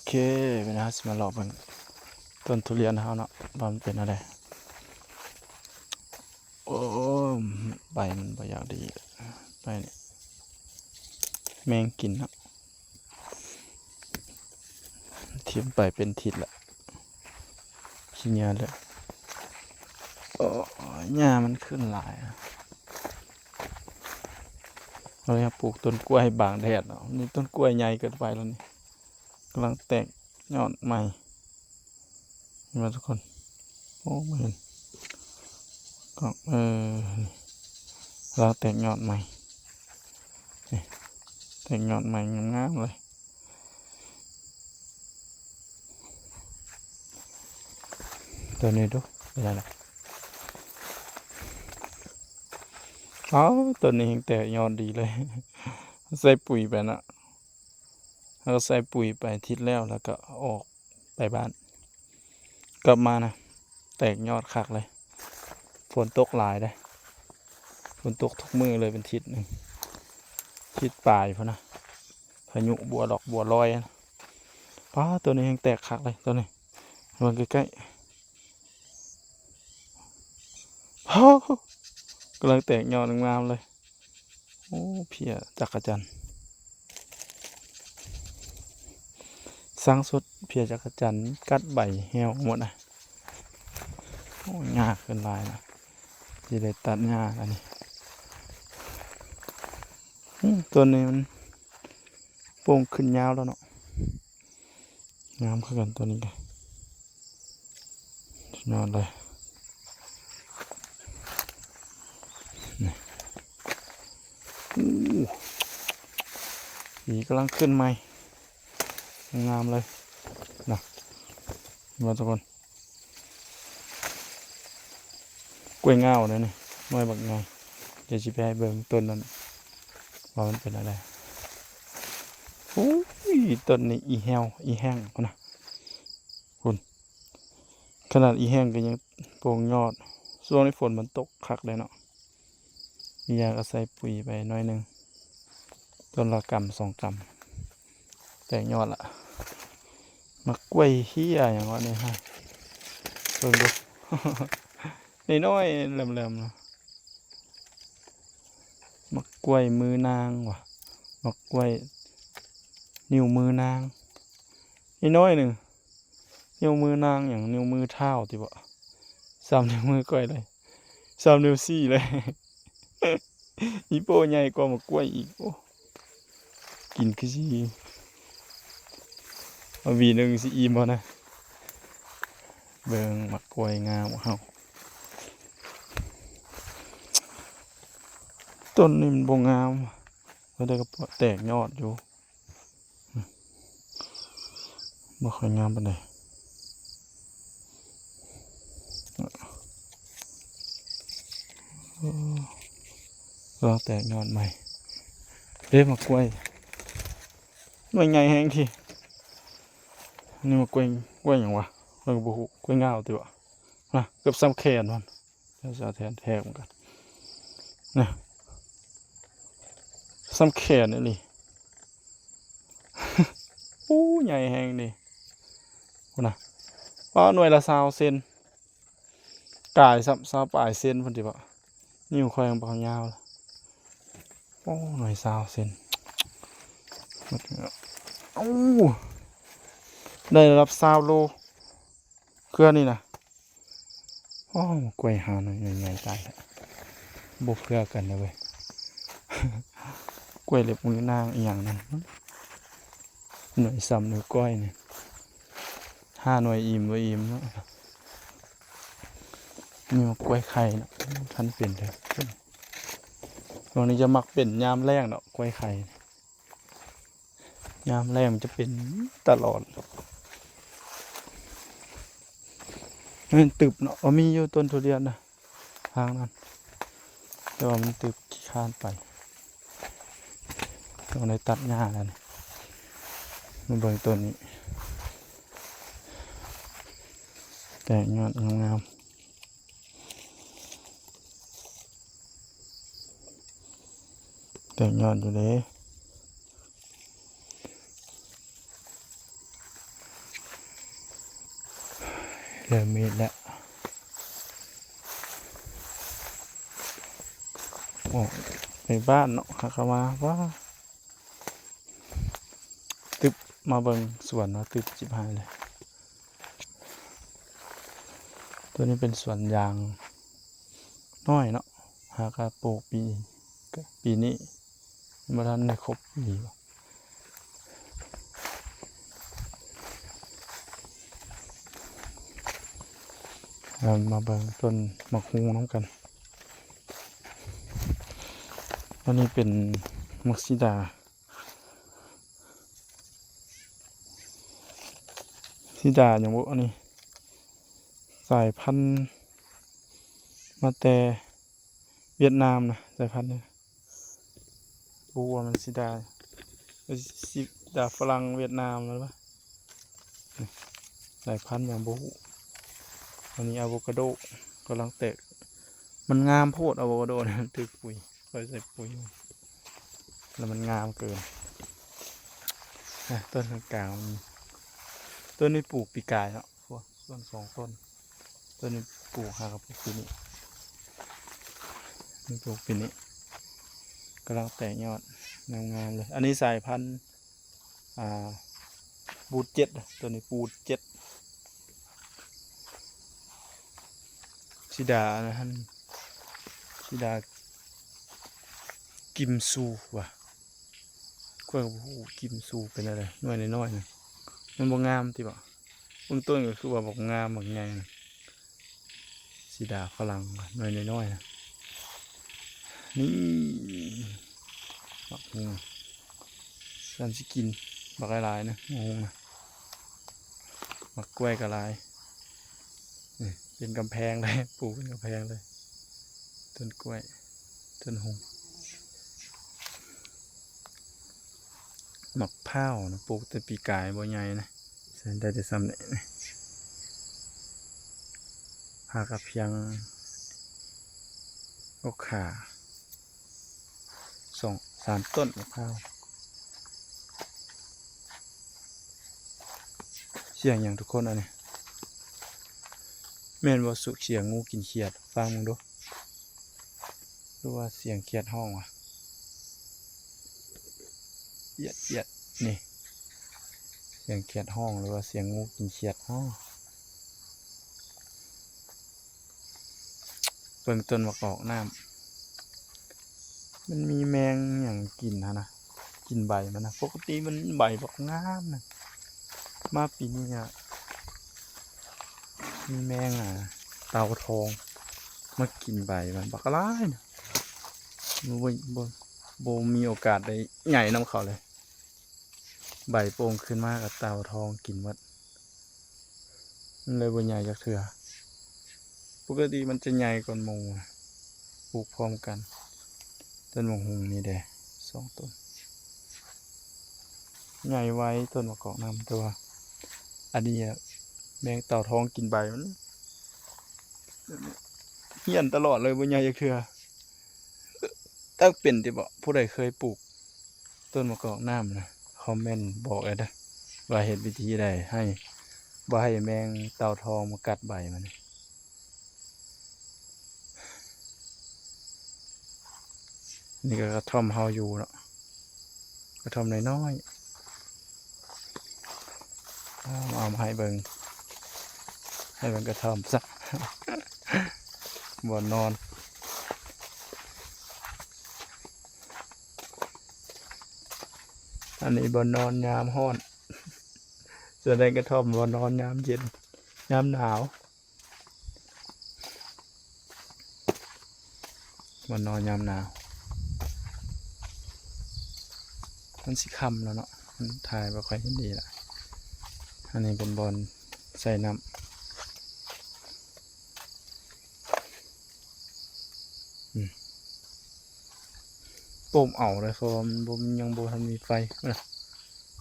ເຄ ວັນນີ້ເຮົາຊິມາເລາະເບິ່ງຕົ້ນທຸລຽນເຮົາເນາະ ວ່າມັນເປັນແນວໃດ. ໂອ້ ໃບມັນບໍ່ຢາກດີ ໃບນີ້ ແມງກິນເນາະ ຖິ້ມໄປເປັນທິດລະ ຂີ້ເຫຍື້ອເລີຍ. ໂອ້ຍ ຫຍ້າມັນຂຶ້ນຫຼາຍ. ເຮົາຢາກປູກຕົ້ນກ້ວຍບາງແດດເນາະ ນີ້ຕົ້ນກ້ວຍໃຫຍ່ເກີນໄປແລ້ວນີ້ ກຳລັງແຕກຍອດໃໝ່ ເຫັນບໍ່ທຸກຄົນ? ໂອ້ ບໍ່ເຫັນ ກ້ອງ ເອີ ນີ້ ກຳລັງແຕກຍອດໃໝ່ ນີ້ ແຕກຍອດໃໝ່ງາມໆເລີຍ. ຕົວນີ້ດູ ເປັນຈັ່ງໃດ? ອ້າວ ຕົ້ນນີ້ແຮງແຕກຍອດດີເລີຍ ໃສ່ປຸຍໄປນະ ເຮົາໃສ່ປຸຍໄປທິດແລ້ວ ແລ້ວກໍອອກໄປບ້ານ ກັບມານະ ແຕກຍອດຄັກເລີຍ. ຝົນຕົກຫຼາຍເດ້ ຝົນຕົກທຸກມື້ເລີຍ ເປັນທິດໜຶ່ງ ທິດປາຍພຸ້ນນະ ພາຍຸບົວລອກບົວລອຍ. ປ້າ ຕົວນີ້ແຮງແຕກຄັກເລີຍ ຕົວນີ້ ເບິ່ງໃກ້ໆ ໂອ້ ກຳລັງແຕກຍອດງາມເລີຍ. ໂອ້ ເພຍຈັກກະຈັນ ສັງສົດເພຍຈັກກະຈັນກັດໃບແຫ້ວໝົດນະ. ໂອ້ ຫຍ້າຂຶ້ນຫຼາຍນະ ຊິໄດ້ຕັດຫຍ້າແລ້ວນີ້. ອືມ ຕົ້ນນີ້ມັນໂປ່ງຂຶ້ນຍາວແລ້ວເນາະ. ງາມຄືກັນ ຕົວນີ້ກໍສຸດຍອດເລີຍ ນີ້. ໂອ້ ສີກຳລັງຂຶ້ນໃໝ່ ງາມເລີຍນະ ເຫັນບໍ່ທຸກຄົນ? ກ້ວຍງາວເດ້ນີ້ ໜ່ວຍບັກໃຫຍ່. ດຽວຊິໄປໃຫ້ເບິ່ງຕົ້ນນັ້ນ ວ່າມັນເປັນແນວໃດ. ໂອ້ຍ ຕົ້ນນີ້ອີແຫ້ວ ອີແຫ້ງພຸ້ນນະ ພຸ້ນ ຂະໜາດອີແຫ້ງກໍຍັງໂປ່ງຍອດ. ຊ່ວງນີ້ຝົນມັນຕົກຄັກເດ້ເນາະ ມີຫຍັງກໍໃສ່ປຸຍໄປໜ້ອຍໜຶ່ງ ຕົ້ນລະກຳສອງກຳ ແຕກຍອດລະ. ໝາກກ້ວຍເຫ້ຍຫຍັງວະນີ້ຮະ ເບິ່ງດູ ນ້ອຍໆ ແຫຼມໆ ໝາກກ້ວຍມືນາງຫວາ ໝາກກ້ວຍນິ້ວມືນາງ ນ້ອຍໆ ໜຶ່ງ. ນິ້ວມືນາງຫຍັງ ນິ້ວມືທ້າວຕິເບາະ ສ່ຳນິ້ວມືຂ້ອຍເລີຍ ສ່ຳນິ້ວຊີ້ເລີຍ. ອີໂປ້ໃຫຍ່ກວ່າໝາກກ້ວຍອີກ ໂອ້ ກິນຄືຊິ ເອົາຫວີໜຶ່ງຊິອີ່ມບໍ່ນະ. ເບິ່ງໝາກກ້ວຍງາມຂອງເຮົາ ຕົ້ນນີ້ມັນບໍ່ງາມ ແຕ່ກໍແຕກຍອດຢູ່. ບໍ່ຄ່ອຍງາມປານໃດ ກຳລັງແຕກຍອດໃໝ່ເດ້. ໝາກກ້ວຍໜ່ວຍໃຫຍ່ແຮງທີ ນີ້ໝາກກ້ວຍ ກ້ວຍຫຍັງວະ ຂ້ອຍກໍບໍ່ຮູ້ ກ້ວຍງາວຕິວະ ນະ ເກືອບສ່ຳແຂນພຸ້ນ. ເຈົ້າສາວແທນແທກມັນກັນນະ ສ່ຳແຂນອີ່ຫຼີ. ໂອ້ ໃຫຍ່ແຮງນີ້ ພຸ້ນນະ ປ້າ ໜ່ວຍລະຊາວເຊັນ ກາຍຊ້ຳ ຊາວປາຍເຊັນພຸ້ນຕິເບາະ. ນິ້ວຂ້ອຍຍັງບໍ່ຍາວ. ໂອ້ ໜ່ວຍຊາວເຊັນ ໂອ້ ໄດ້ລະດັບຊາວໂລ ເຄືອນີ້ນະ. ໂອ້ ກ້ວຍຫາໜ່ວຍໃຫຍ່ຕາຍແລ້ວ ບໍ່ເຄືອກັນເລີຍເວີຍ. ກ້ວຍເລັບມືນາງອີ່ຫຍັງນັ້ນ ໜ່ວຍສ່ຳນິ້ວກ້ອຍນີ້ ຫ້າໜ່ວຍອີ່ມບໍ່ອີ່ມເນາະ. ນີ້ໝາກກ້ວຍໄຂ່ເນາະ ທັນເປັນເທື່ອ. ຊ່ວງນີ້ຈະມັກເປັນຍາມແລ້ງເນາະ ກ້ວຍໄຂ່. ຍາມແລ້ງມັນຈະເປັນຕະຫຼອດ. ແມ່ນຕຶບເນາະ ເອີ ມີຢູ່ຕົ້ນທຸລຽນນະ ທາງນັ້ນ ແຕ່ວ່າມັນຕຶບ ຂີ້ຄ້ານໄປ. ຕ້ອງໄດ້ຕັດຫຍ້າແລ້ວນີ້. ມາເບິ່ງຕົ້ນນີ້ ແຕກຍອດງາມໆ. ແຕກຍອດຢູ່ເດ້. ເລີ່ມມີແລ້ວ ອອກໃນບ້ານເນາະ ຫາກະມາ ວ້າ ຕຶບ ມາເບິ່ງສວນວ່າຕຶບຊິບຫາຍເລີຍ. ໂຕນີ້ເປັນສວນຢາງນ້ອຍເນາະ ຫາກະປູກປີ ກະປີນີ້ ບໍ່ທັນໄດ້ຄົບປີ. ເອົາມາເບິ່ງຕົ້ນໝາກຫຸ່ງນຳກັນ. ອັນນີ້ເປັນໝາກສີດາ ສີດາຫຍັງບຸ ອັນນີ້ ສາຍພັນມາແຕ່ຫວຽດນາມນະ ສາຍພັນນີ້ ບໍ່ຮູ້ວ່າມັນສີດາ ເອີ ສີດາຝຣັ່ງຫວຽດນາມແມ່ນບໍ່ ນີ້ ສາຍພັນຫຍັງບໍ່ຮູ້. ອັນນີ້ອາໂວກາໂດກຳລັງແຕກ ມັນງາມໂພດອາໂວກາໂດນີ້ ຖືກປຸຍ ຂ້ອຍໃສ່ປຸຍ ແລ້ວມັນງາມເກີນ. ອາ ຕົ້ນກາງໆ ຕົ້ນນີ້ປູກປີກາຍເນາະ ໂອ້ ຕົ້ນສອງຕົ້ນ ຕົ້ນນີ້ປູກ ຫາກະປູກປີນີ້ ນີ້ປູກປີນີ້ ກຳລັງແຕກຍອດງາມໆເລີຍ. ອັນນີ້ສາຍພັນ ອ່າ ບູດເຈັດ ໂຕນີ້ບູດເຈັດ ສີດາອັນນັ້ນ ສີດາກິມຊູຫວາ ຂ້ອຍກະບໍ່ຮູ້ກິມຊູເປັນແນວໃດ ໜ່ວຍນ້ອຍໆນະ ມັນບໍ່ງາມຕິບໍ ເບື້ອງຕົ້ນກະຄືວ່າບໍ່ງາມ ບັກໃຫຍ່ນະ. ສີດາຝຣັ່ງ ໜ່ວຍນ້ອຍໆນະ ນີ້ ໝາກຫຸ່ງ ຊັ້ນຊິກິນບັກຫຼາຍໆນະ ໝາກຫຸ່ງນະ ໝາກກ້ວຍກະຫຼາຍ ນີ້ ເປັນກຳແພງເລີຍ ປູກເປັນກຳແພງເລີຍ ຕົ້ນກ້ວຍ ຕົ້ນຫຸ່ງ. ໝາກພ້າວນະ ປູກແຕ່ປີກາຍ ບໍ່ໃຫຍ່ນະ ໃຊ້ໄດ້ແຕ່ຊ່ຳນີ້ ຫາກະພຽງ ໂອ ຂາ ສອງສາມຕົ້ນໝາກພ້າວ. ສຽງຫຍັງທຸກຄົນ ອັນນີ້ ແມ່ນບໍ່ ສຽງງູກິນຂຽດ ຟັງເບິ່ງດູ. ຫຼືວ່າສຽງຂຽດຮ້ອງຫວາ ອຽດໆ ນີ້ ສຽງຂຽດຮ້ອງ ຫຼືວ່າສຽງງູກິນຂຽດ ເບິ່ງຕົ້ນໝາກອອກນ້ຳ ມັນມີແມງຫຍັງກິນຫັ້ນນະ ກິນໃບມັນນະ ປົກກະຕິມັນໃບບັກງາມນະ ມາປີນີ້ນະ ມີແມງ ອ່າ ເຕົ່າທອງມາກິນໃບມັນບັກຫຼາຍນະ ບໍ່ ບໍ່ ບໍ່ມີໂອກາດໄດ້ໃຫຍ່ນຳເຂົາເລີຍ ໃບໂປ່ງຂຶ້ນມາກະເຕົ່າທອງກິນໝົດ ມັນເລີຍບໍ່ໃຫຍ່ຈັກເທື່ອ ປົກກະຕິມັນຈະໃຫຍ່ກ່ອນໝູ່ ປູກພ້ອມກັນ ຕົ້ນໝາກຫຸ່ງນີ້ເດ້ ສອງຕົ້ນ ໃຫຍ່ໄວຕົ້ນໝາກກອກນ້ຳ ແຕ່ວ່າອັນນີ້ແມງເຕົ່າທອງກິນໃບມັນ ຮຽນຕະຫຼອດເລີຍ ບໍ່ໃຫຍ່ຈັກເທື່ອ ຕັ້ງເປັນຕິບໍ ຜູ້ໃດເຄີຍປູກຕົ້ນໝາກກອກນ້ຳນະ ຄອມເມັນບອກແດ່ເດີ ວ່າເຮັດວິທີໃດໃຫ້ ບໍ່ໃຫ້ແມງເຕົ່າທອງມາກັດໃບມັນ. ນີ້ກະກະທ່ອມເຮົາຢູ່ເນາະ ກະທ່ອມນ້ອຍໆ ເອົາມາໃຫ້ເບິ່ງ ໃຫ້ເບິ່ງກະທ່ອມຊະ ບ່ອນນອນ ອັນນີ້ບ່ອນນອນຍາມຮ້ອນ ສະແດງກະທ່ອມບ່ອນນອນຍາມເຢັນ ຍາມໜາວ. ບ່ອນນອນຍາມໜາວ ມັນຊິຄ່ຳແລ້ວເນາະ ມັນຖ່າຍບໍ່ຄ່ອຍເຫັນດີລະ ອັນນີ້ເປັນບ່ອນໃສ່ນ້ຳ ອືມ ປົມເອົາເລີຍ ເພາະວ່າມັນບໍ່ ຍັງບໍ່ທັນມີໄຟ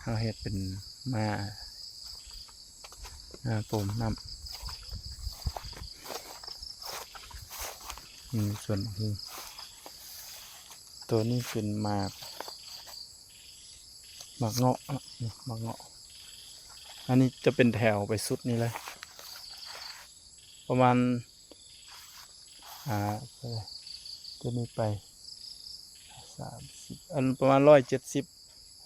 ເຮົາເຮັດເປັນມ້າ ມ້າປົມນ້ຳ ນີ້ສວນໝາກຫຸ່ງ ໂຕນີ້ເປັນໝາກ ໝາກເງາະເນາະ ນີ້ໝາກເງາະ ອັນນີ້ຈະເປັນແຖວໄປສຸດນີ້ເລີຍ ປະມານ ອ່າ ຕົວນີ້ໄປ ສາມສິບ ອັນ ປະມານຮ້ອຍເຈັດສິບ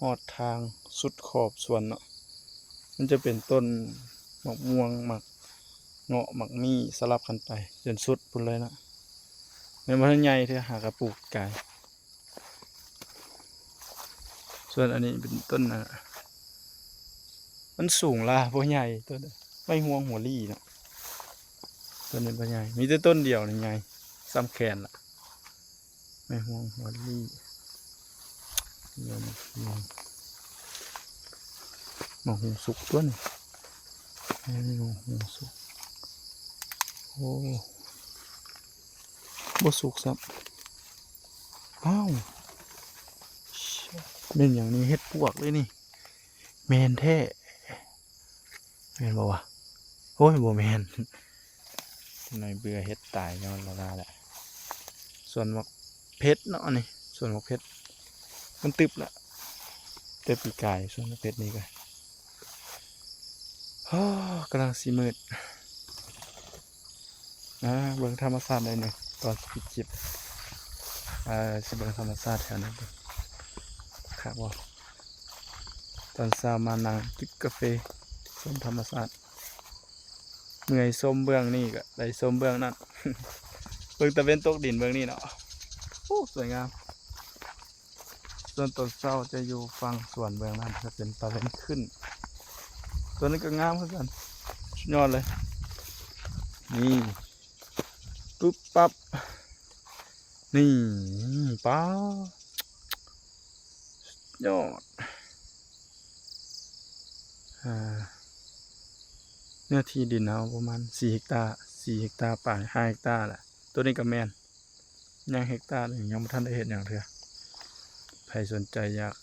ຮອດທາງສຸດຂອບສວນເນາະ. ມັນຈະເປັນຕົ້ນໝາກມ່ວງ ໝາກເງາະ ໝາກມີ້ ສະຫຼັບກັນໄປຈົນສຸດພຸ້ນເລີຍເນາະ. ແມ່ນບໍ່ທັນໃຫຍ່ເທື່ອ ຫາກະປູກກາຍ. ສ່ວນອັນນີ້ເປັນຕົ້ນ ອ່າ ມັນສູງຫຼາຍ ບໍ່ໃຫຍ່ ຕົ້ນໄມ້ຮວງຫົວລີ້ເນາະ. ຕົ້ນນີ້ບໍ່ໃຫຍ່ ມີແຕ່ຕົ້ນດຽວນີ້ໃຫຍ່ສ່ຳແຂນລະ ໄມ້ຮວງຫົວລີ້. ນີ້ ນີ້ ໝາກຫຸງສຸກຕົວນີ້ ນີ້ ໝາກຫຸງສຸກ. ໂອ້ ບໍ່ສຸກຊ້ຳ. ອ້າວ ແມ່ນຫຍັງນີ້ ເຫັດປວກເລີຍນີ້. ແມ່ນແທ້ ແມ່ນບໍ່ວະ? ໂອ້ຍ ບໍ່ແມ່ນ ໜ້ອຍເບື່ອເຫັດຕາຍຍ້ອນລາລາແຫຼະ. ສວນໝາກເຜັດເນາະ ອັນນີ້ສວນໝາກເຜັດ ມັນຕຶບລະ ແຕ່ປີກາຍ. ສວນໝາກເຜັດນີ້ກະ ໂອ້ ກຳລັງຊິມືດ. ອ່າ ເບິ່ງທຳມະຊາດໜ້ອຍໜຶ່ງ ຕອນປິດຄລິບ. ອ່າ ຊິເບິ່ງທຳມະຊາດແຖວນັ້ນເບິ່ງ ຄັກບໍ່? ຕອນເຊົ້າມານັ່ງຈິບກາເຟ ຊົມທຳມະຊາດ. ເມື່ອຍຊົມເບື້ອງນີ້ກະໄດ້ຊົມເບື້ອງນັ້ນ. ເບິ່ງຕາເວັນຕົກດິນເບື້ອງນີ້ເນາະ. ໂອ້ ສວຍງາມ. ສ່ວນຕອນເຊົ້າຈະຢູ່ຝັ່ງສວນເບື້ອງນັ້ນ ຈະເປັນຕາເວັນຂຶ້ນ. ຕົວນີ້ກະງາມຄືກັນ ສຸດຍອດເລີຍ. ນີ້ ປຶບປັບ ນີ້ ປາ ສຸດຍອດ. ອ່າ ເນື້ອທີ່ດິນເຮົາປະມານສີ່ເຮັກຕາ ສີ່ເຮັກຕາປາຍ ຫ້າເຮັກຕາແຫຼະ. ຕົວນີ້ກະແມ່ນ ຍັງເຮັກຕາໜຶ່ງ ຍັງບໍ່ທັນໄດ້ເຮັດຫຍັງເທື່ອ. ໃຜສົນໃຈຢາກ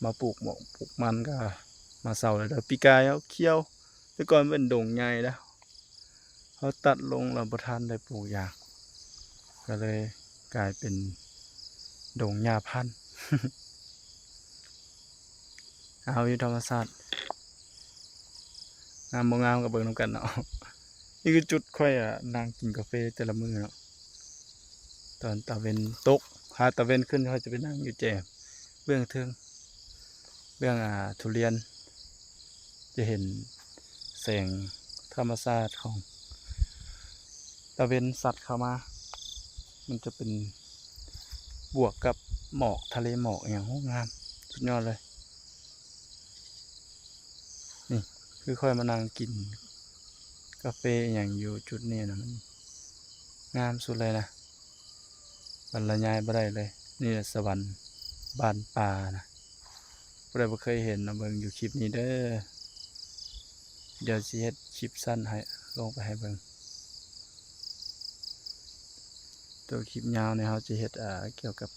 ມາປູກໝອກປູກມັນກະມາເຊົ່າໄດ້ເດີ. ປີກາຍເຮົາຂຽວ ແຕ່ກ່ອນເປັນດົງໃຫຍ່ເດ້ ເຮົາຕັດລົງແລ້ວບໍ່ທັນໄດ້ປູກຢາງ ກະເລີຍກາຍເປັນດົງຫຍ້າພັນ. ເອົາຢູ່ທຳມະຊາດ ງາມບໍ່ງາມກະເບິ່ງນຳກັນເນາະ. ນີ້ຄືຈຸດຂ້ອຍ ອ່າ ນັ່ງກິນກາເຟແຕ່ລະມື້ເນາະ ຕອນຕາເວັນຕົກ ຫາຕາເວັນຂຶ້ນ ຂ້ອຍຈະໄປນັ່ງຢູ່ແຈເບື້ອງເທິງ ເບື້ອງ ອ່າ ທຸລຽນ ຈະເຫັນແສງທຳມະຊາດຂອງຕາເວັນສັດເຂົ້າມາ ມັນຈະເປັນບວກກັບໝອກ ທະເລໝອກອີ່ຫຍັງ ໂຫ ງາມສຸດຍອດເລີຍ. ນີ້ຄືຂ້ອຍມານັ່ງກິນກາເຟອີ່ຫຍັງຢູ່ຈຸດນີ້ນະ ມັນງາມສຸດເລີຍນະ ບັນລະຍາຍບໍ່ໄດ້ເລີຍ. ນີ້ແຫຼະສະຫວັນບ້ານປ່ານະ. ຜູ້ໃດບໍ່ເຄີຍເຫັນເນາະ ເບິ່ງຢູ່ຄລິບນີ້ເດີ. ດຽວຊິເຮັດຄລິບສັ້ນໃຫ້ ລົງໄປໃຫ້ເບິ່ງ. ຕົວຄລິບຍາວນີ້ເຮົາຈະເຮັດ ອ່າ ກ່ຽວກັບ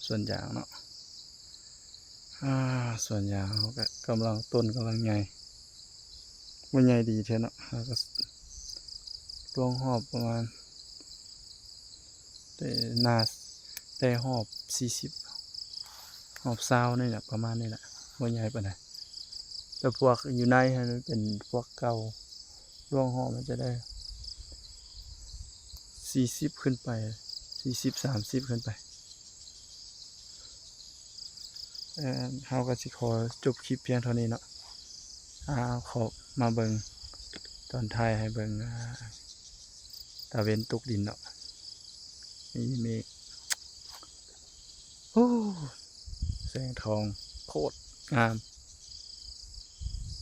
ສວນຢາງເນາະ. ອ່າ ສວນຢາງເຮົາກະກຳລັງ ຕົ້ນກຳລັງໃຫຍ່ ບໍ່ໃຫຍ່ດີເທື່ອເນາະ. ເຮົາກະລວງຮອບປະມານ ແຕ່ໜ້າ ແຕ່ຮອບສີ່ສິບ ຮອບຊາວນີ້ແຫຼະ ປະມານນີ້ແຫຼະ ບໍ່ໃຫຍ່ປານໃດ. ແຕ່ພວກຢູ່ໃນຫັ້ນມັນເປັນພວກເກົ່າ ລວງຮອບມັນຈະໄດ້ສີ່ສິບຂຶ້ນໄປ ສີ່ສິບ ສາມສິບຂຶ້ນໄປ. ເອີ ເຮົາກະຊິຂໍຈົບຄລິບພຽງເທົ່ານີ້ເນາະ. ອ່າ ຂໍມາເບິ່ງຕອນທ້າຍໃຫ້ເບິ່ງ ອ່າ ຕາເວັນຕົກດິນເນາະ. ມີເມກ ໂອ້ ແສງທອງໂຄດງາມ.